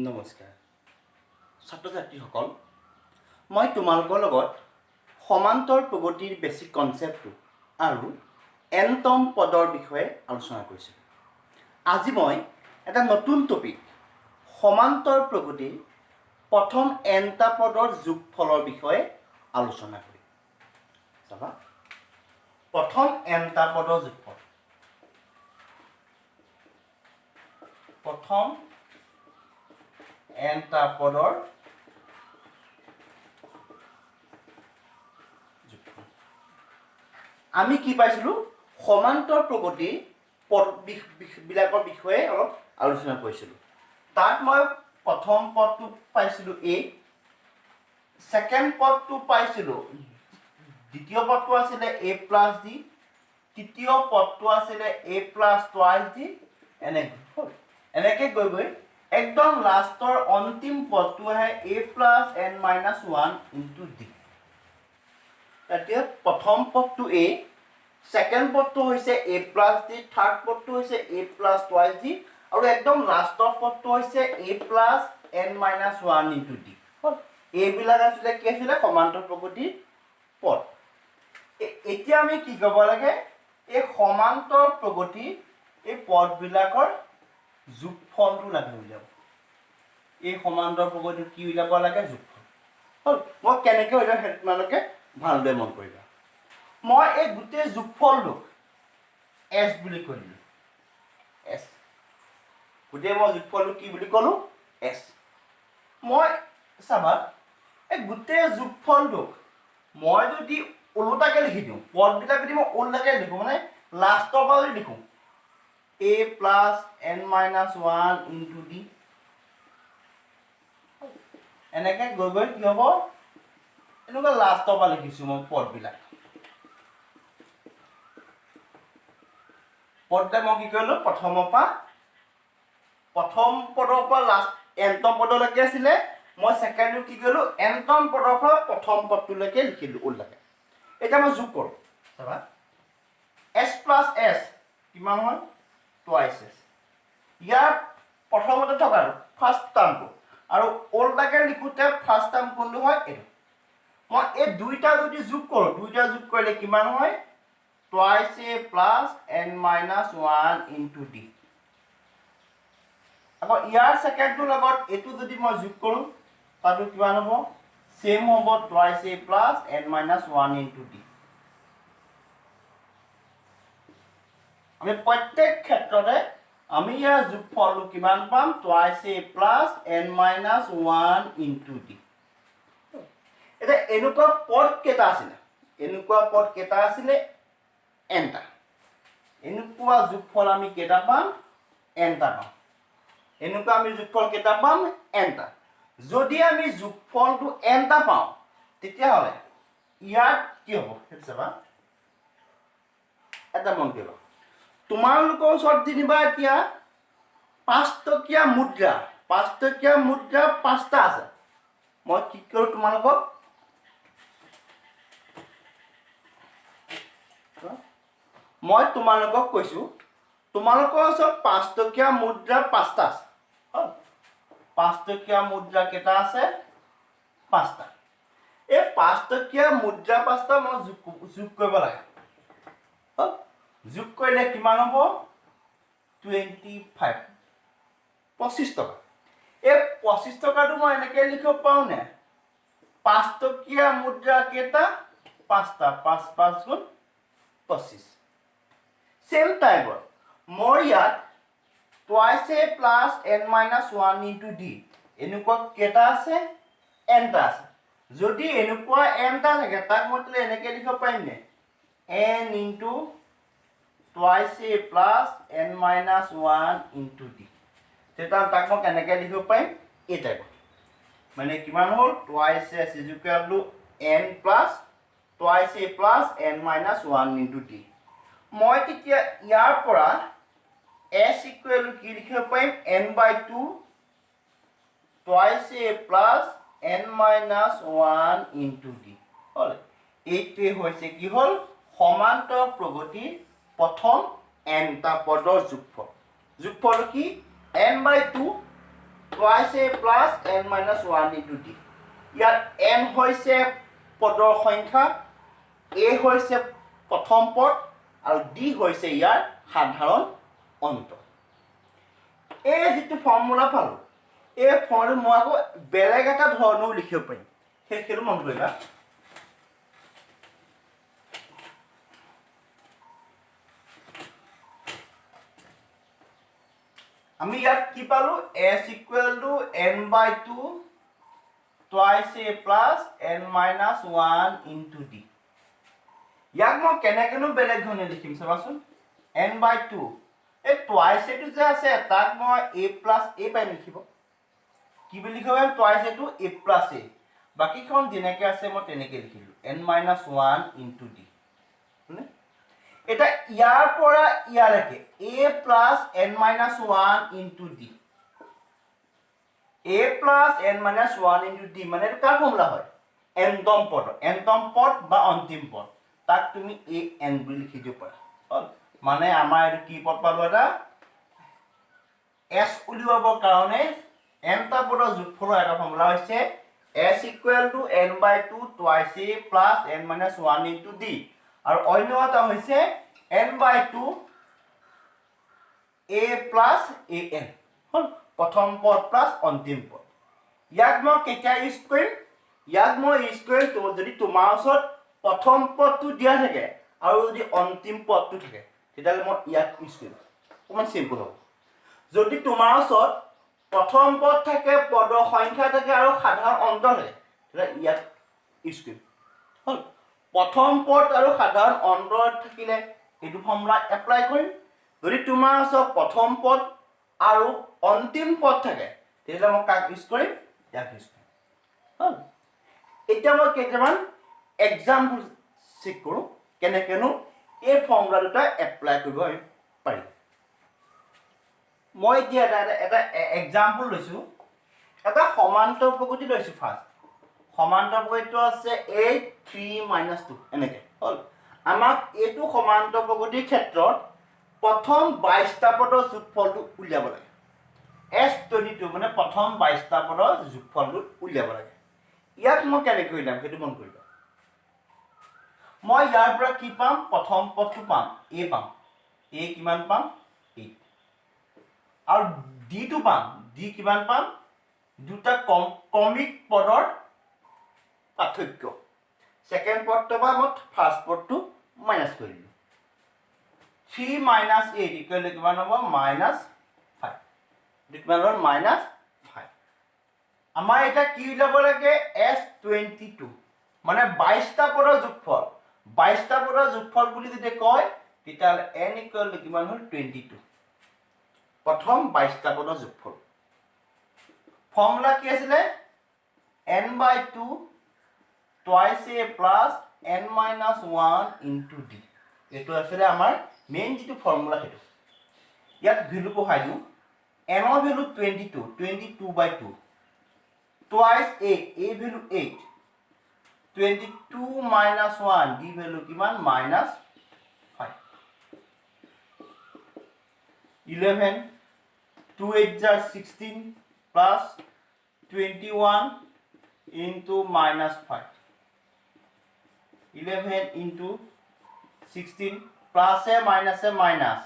নমস্কাৰ ছাত্ৰ ছাত্ৰীসকল, মই তোমালোকৰ লগত সমান্তৰ প্ৰগতিৰ বেছিক কনচেপ্টটো আৰু এনতম পদৰ বিষয়ে আলোচনা কৰিছিলোঁ। আজি মই এটা নতুন টপিক সমান্তৰ প্ৰগতিৰ প্ৰথম এনটা পদৰ যোগফলৰ বিষয়ে আলোচনা কৰিম। চাবা, প্ৰথম এনটা পদৰ যোগফল, প্ৰথম এনটা পদৰ যোগফল। আমি কি পাইছিলোঁ? সমান্তৰ প্ৰগতিৰ পদ বিলাকৰ বিষয়ে অলপ আলোচনা কৰিছিলোঁ। তাত মই প্ৰথম পদটো পাইছিলোঁ এ, ছেকেণ্ড পদটো পাইছিলোঁ, দ্বিতীয় পদটো আছিলে এ প্লাছ ডি, তৃতীয় পদটো আছিলে এ প্লাছ টুৱাইছ ডি, এনেকৈ হ'ল। এনেকৈ গৈ গৈ একদম লাষ্টৰ অন্তিম পদটো আহে a plus n minus one into d. এতিয়া প্ৰথম পদটো এ, ছেকেণ্ড পদটো হৈছে এ প্লাছ ডি, থাৰ্ড পদটো হৈছে এ প্লাছ টুৱাইছ ডি, আৰু একদম লাষ্টৰ পদটো হৈছে a plus n minus one into d. হ'ল, এইবিলাক আছিলে কি আছিলে? সমান্তৰ প্ৰগতিৰ পদ। এতিয়া আমি কি ক'ব লাগে? এই সমান্তৰ প্ৰগতিৰ এই পদবিলাকৰ যোগফলটো লাগে উলিয়াব। এই সমান্তৰ প্ৰগতিৰ কি উলিয়াব লাগে? যোগফল। হ'ল, মই কেনেকৈ উলিয়াম সেইটো তোমালোকে ভালদৰে মন কৰিবা। মই এই গোটেই যোগফলটোক এছ বুলি কৈ দিলোঁ, এছ। গোটেই মই যোগফলটো কি বুলি ক'লোঁ? এছ। মই চাবা, এই গোটেই যোগফলটোক মই যদি ওলোটাকৈ লিখি দিওঁ, পদবিলাক যদি মই ওলোটাকৈ লিখোঁ, মানে লাষ্টৰ পৰা যদি লিখোঁ a plus n minus one into d, এনেকৈ গৈ গৈ কি হ'ব? এনেকুৱা লাষ্টৰ পৰা লিখিছোঁ মই পদবিলাক। পদবিলাক মই কি কৰিলোঁ? প্ৰথম পদৰ পৰা লাষ্ট এনতম পদলৈকে আছিলে, মই ছেকেণ্ডটো কি কৰিলোঁ? এনতম পদৰ পৰা প্ৰথম পদটোলৈকে লিখিলোঁ ওলোটাকৈ। এতিয়া মই যোগ কৰোঁ, চাবা, এছ প্লাছ এছ কিমান হয়? Twice S. ইয়াৰ প্ৰথমতে থকাটো ফাৰ্ষ্ট টাৰ্মটো আৰু ওলোটাকৈ লিখোঁতে ফাৰ্ষ্ট টাৰ্ম কোনটো হয়? এইটো। মই এই দুইটা যদি যোগ কৰোঁ, দুইটা যোগ কৰিলে কিমান হয়? Twice a plus n minus one into d. আকৌ ইয়াৰ ছেকেণ্ডটোৰ লগত এইটো যদি মই যোগ কৰোঁ, তাতো কিমান হ'ব? ছেম হ'ব, twice a plus n minus one into d. আমি প্ৰত্যেক ক্ষেত্ৰতে আমি ইয়াৰ যোগফলটো কিমান পাম? Twice a plus n minus one into d. এতিয়া এনেকুৱা পদ কেইটা আছিলে? এনেকুৱা পদ কেইটা আছিলে? এনটা। এনেকুৱা যোগফল আমি কেইটা পাম? এনটা পাম। এনেকুৱা আমি যোগফল কেইটা পাম? এনটা। যদি আমি যোগফলটো এনটা পাওঁ, তেতিয়াহ'লে ইয়াত কি হ'ব সেইটো চাবা। এটা মন কৰিবা, তোমালোকৰ ওচৰত যেনিবা এতিয়া 5 টকীয়া মুদ্ৰা, 5 টকীয়া মুদ্ৰা পাঁচটা আছে। মই কি কৰোঁ তোমালোকক? মই তোমালোকক কৈছোঁ, তোমালোকৰ ওচৰত 5 টকীয়া মুদ্ৰা পাঁচটা আছে। হ'ল, 5 টকীয়া মুদ্ৰা কেইটা আছে? পাঁচটা। এই 5 টকীয়া মুদ্ৰা পাঁচটা মই যোগ কৰিব লাগে। হ'ল, যোগ কৰিলে কিমান হ'ব? 25, 25 টকা। এই 25 টকাটো মই এনেকৈ লিখিব পাৰোঁনে? 5 টকীয়া মুদ্ৰা কেইটা? পাঁচটা। পাঁচ পাঁচ গুণ 25। ছেম টাইপত মই ইয়াত twice a plus n minus one into d, এনেকুৱা কেইটা আছে? এনটা আছে। যদি এনেকুৱা এনটা থাকে, তাক মই তেতিয়াহ'লে এনেকৈ লিখিব পাৰিমনে? N into twice a plus n minus one into d. তেতিয়া তাক মই কেনেকৈ লিখিব পাৰিম? এই টাইপত। মানে কিমান হ'ল? Twice s is equal to n plus twice a plus n minus one into d. মই তেতিয়া ইয়াৰ পৰা এছ ইকুৱেল টু কি লিখিব পাৰিম? N by two twice a plus n minus one into d. হ'ল, এইটোৱে হৈছে কি হ'ল? সমান্তৰ প্ৰগতিৰ প্ৰথম এনটা পদৰ যোগফল। যোগফল কি? N by two twice a plus n minus 1 into d. ইয়াত n হৈছে পদৰ সংখ্যা, a হৈছে প্ৰথম পদ আৰু d হৈছে ইয়াৰ সাধাৰণ অন্তৰ। এই যিটো ফৰ্মুলা পালোঁ, এই ফৰ্মুলাটো মই আকৌ বেলেগ এটা ধৰণেও লিখিব পাৰিম, সেইটো মন কৰিবা। আমি ইয়াত কি পালোঁ? S equal to n by 2 twice a plus n minus 1 into d. ইয়াক মই কেনেকৈনো বেলেগ ধৰণে লিখিম চাবাচোন। n by 2, এই twice এটো যে আছে তাক মই a plus a পাৰিম লিখিব। কি বুলি লিখিব পাৰিম? twice এটো a plus a, বাকীখন যেনেকৈ আছে মই তেনেকৈ লিখিলোঁ, n minus 1 into d। এটা ইয়াৰ পৰা ইয়ালৈকে a plus n minus 1 into d, a plus n minus 1 into d মানে এইটো কাৰ ফৰ্মুলা হয়? nতম পদ, nতম পদ বা অন্তিম পদ, তাক তুমি a n বুলি লিখি দিব পাৰা। হ'ল, মানে আমাৰ এইটো কি পদ পালোঁ? এটা s উলিয়াবৰ কাৰণে nটা পদৰ যোগফলৰ এটা ফৰ্মুলা হৈছে s equal to n by 2 twice a plus n minus 1 into d, আৰু অন্য এটা হৈছে n by 2 a plus a n। হ'ল, প্ৰথম পদ প্লাছ অন্তিম পদ। ইয়াক মই কেতিয়া ইউজ কৰিম? ইয়াক মই ইউজ কৰিম যদি তোমাৰ ওচৰত প্ৰথম পদটো দিয়া থাকে আৰু যদি অন্তিম পদটো থাকে, তেতিয়াহ'লে মই ইয়াক ইউজ কৰিম। অকণমান চিম্পল হ'ব। যদি তোমাৰ ওচৰত প্ৰথম পদ থাকে, পদৰ সংখ্যা থাকে আৰু সাধাৰণ অন্তৰ থাকে, তেতিয়া ইয়াক ইউজ কৰিম। হ'ল, প্ৰথম পদ আৰু সাধাৰণ অন্তৰ থাকিলে এইটো ফৰ্মুলা এপ্লাই কৰিম। যদি তোমাৰ ওচৰত প্ৰথম পদ আৰু অন্তিম পদ থাকে, তেতিয়াহ'লে মই কাক ইউজ কৰিম? ইয়াক ইউজ কৰিম। হ'ল, এতিয়া মই কেইটামান এক্সাম্পল চেক কৰোঁ কেনেকৈনো এই ফৰ্মুলা দুটা এপ্লাই কৰিব আমি পাৰিম। মই এতিয়া এটা এক্সাম্পল লৈছোঁ, এটা সমান্তৰ প্ৰগতি লৈছোঁ। ফাৰ্ষ্ট সমান্তৰ প্ৰগতিটো আছে 8 3 minus 2 এনেকৈ। হ'ল, আমাক এইটো সমান্তৰ প্ৰগতিৰ ক্ষেত্ৰত প্ৰথম 22টা পদৰ যোগফলটো উলিয়াব লাগে। S22 মানে প্ৰথম 22টা পদৰ যোগফলটো উলিয়াব লাগে। ইয়াক মই কেনেকৈ উলিয়াম সেইটো মন কৰিবা। মই ইয়াৰ পৰা কি পাম? প্ৰথম পদটো পাম, a পাম। a কিমান পাম? 8। আৰু ডিটো পাম, ডি কিমান পাম? দুটা ক্ৰমিক পদৰ পাৰ্থক্য। ছেকেণ্ড পদটোৰ পৰা মই ফাৰ্ষ্ট পদটো মাইনাছ কৰি দিলোঁ। 3 minus 8 equal to কিমান হ'ব? মাইনাছ 5। এইটো কিমান হ'ল? মাইনাছ 5। আমাৰ এতিয়া কি উলিয়াব লাগে? S22 মানে 22টা পদৰ যোগফল। 22টা পদৰ যোগফল বুলি যদি কয়, তেতিয়াহ'লে n equal to কিমান হ'ল? 22। প্ৰথম 22টা পদৰ যোগফল। ফৰ্মুলা কি আছিলে? n by 2 twice a plus n minus 1 into d। এইটো আছিলে আমাৰ মেইন যিটো ফৰ্মুলা সেইটো। ইয়াত ভেলু বহাই দিওঁ। n ৰ value 22, 22 by 2 twice a, a value 8, 22 minus 1, d value কিমান? Minus 5। 11 2 8 are 16 plus 21 into minus 5, 11 into 16 plus a minus a minus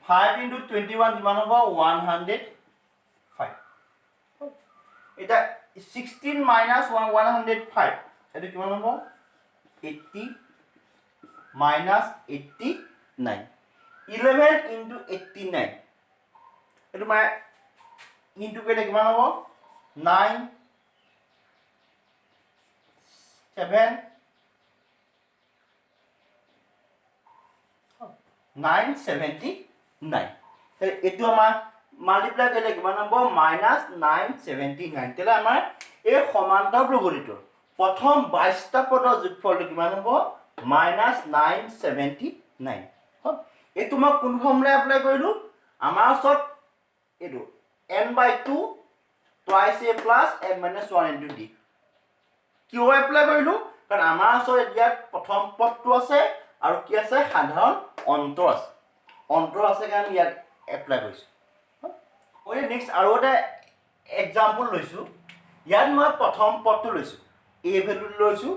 5 into 21 কিমান হ'ব? 105। এটা 16 minus 105 এইটো কিমান হ'ব? 80 minus 89, 11 into 89 এইটো মানে ইনটু কৰিলে কিমান হ'ব? 9 7 979। এইটো আমাৰ মাল্টিপ্লাই কৰিলে কিমান হ'ব? মাইনাছ 979। তেতিয়াহ'লে আমাৰ এই সমান্তৰ প্ৰগতিটোৰ প্ৰথম 22টা পদৰ যোগফলটো কিমান হ'ব? মাইনাছ 979। হ'ল, এইটো মই কোন ফৰ্মুলা এপ্লাই কৰিলোঁ? আমাৰ ওচৰত এইটো n by 2 twice a plus n minus 1 into d। কিয় এপ্লাই কৰিলোঁ? কাৰণ আমাৰ ওচৰত ইয়াত প্ৰথম পদটো আছে আৰু কি আছে? সাধাৰণ অন্তৰ আছে। অন্তৰ আছে কাৰণে ইয়াত এপ্লাই কৰিছোঁ। নেক্সট আৰু এটা এক্সাম্পল লৈছোঁ। ইয়াত মই প্ৰথম পদটো লৈছোঁ, এ ভেলু লৈছোঁ,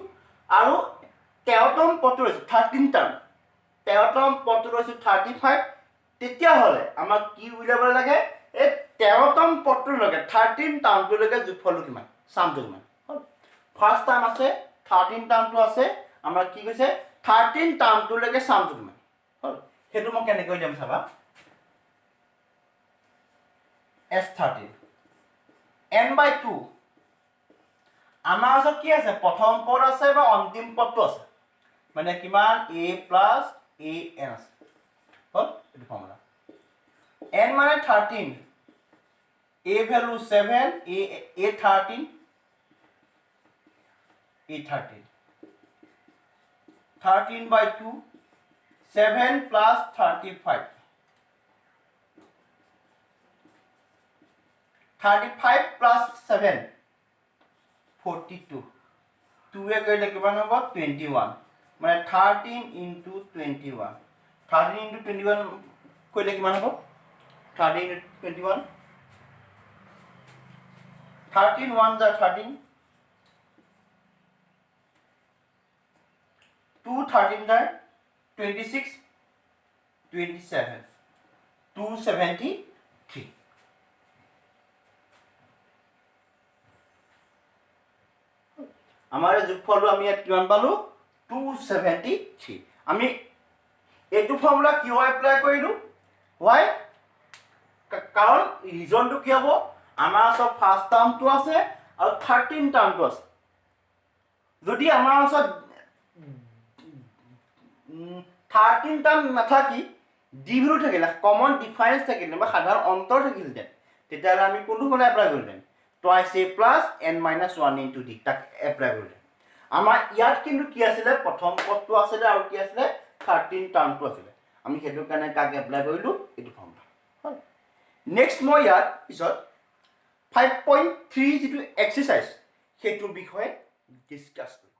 আৰু 13তম পদটো লৈছোঁ, 13 টাৰ্ম। 13তম পদটো লৈছোঁ 35। তেতিয়াহ'লে আমাক কি উলিয়াব লাগে? এই 13তম পদটোলৈকে, 13 টাৰ্মটোলৈকে যোগফলটো কিমান, চামটো কিমান হ'ল। ফাৰ্ষ্ট টাৰ্ম আছে, 13 টাৰ্মটো আছে, আমাৰ কি কৈছে, 13 টাৰ্মটোলৈকে চামটো কিমান হ'ল। সেইটো মই কেনেকৈ উলিয়াম চাবা। S 13 N by 2, আমাৰ ওচৰত কি আছে? প্ৰথম পদ আছে বা অন্তিম পদটো আছে, মানে কিমান? এ প্লাছ এ এন আছে, হ'ল এইটো ফৰ্মুলা। এন মানে 13, A value 7, A 13, A 13, 13 by 2, 7 plus 35, 35 plus 7, 42, 2 এ কৰিলে কিমান হ'ব? 21, মানে 13 ইনটু 21, 13 ইনটু 21 কৰিলে কিমান হ'ব? 13 into 21, 13 1 যা 13, 2 13 যা 26, 27, 273। আমাৰ যোগফলটো আমি ইয়াত কিমান পালোঁ? 273। আমি এইটো ফৰ্মুলা কিয় এপ্লাই কৰিলোঁ? হোৱাই? কাৰণ ৰিজনটো কি হ'ব? আমাৰ ওচৰত ফাৰ্ষ্ট টাৰ্মটো আছে আৰু 13 টাৰ্মটো আছে। যদি আমাৰ ওচৰত 13 টাৰ্ম নাথাকি ডি ভেলু থাকিলে, কমন ডিফাৰেঞ্চ থাকিলে বা সাধাৰণ অন্তৰ থাকিলহেঁতেন, তেতিয়াহ'লে আমি কোনটো ফৰ্মুলা এপ্লাই কৰিলোহেঁতেন? Twice A plus N minus 1 into D, তাক এপ্লাই কৰিলোহেঁতেন। আমাৰ ইয়াত কিন্তু কি আছিলে? প্ৰথম পদটো আছিলে আৰু কি আছিলে? 13 টাৰ্মটো আছিলে। আমি সেইটো কাৰণে কাক এপ্লাই কৰিলোঁ? এইটো ফৰ্মুলা হ'ল। নেক্সট মই ইয়াত পিছত 5.3 যিটো এক্সাৰচাইজ, সেইটোৰ বিষয়ে ডিছকাছ কৰিম।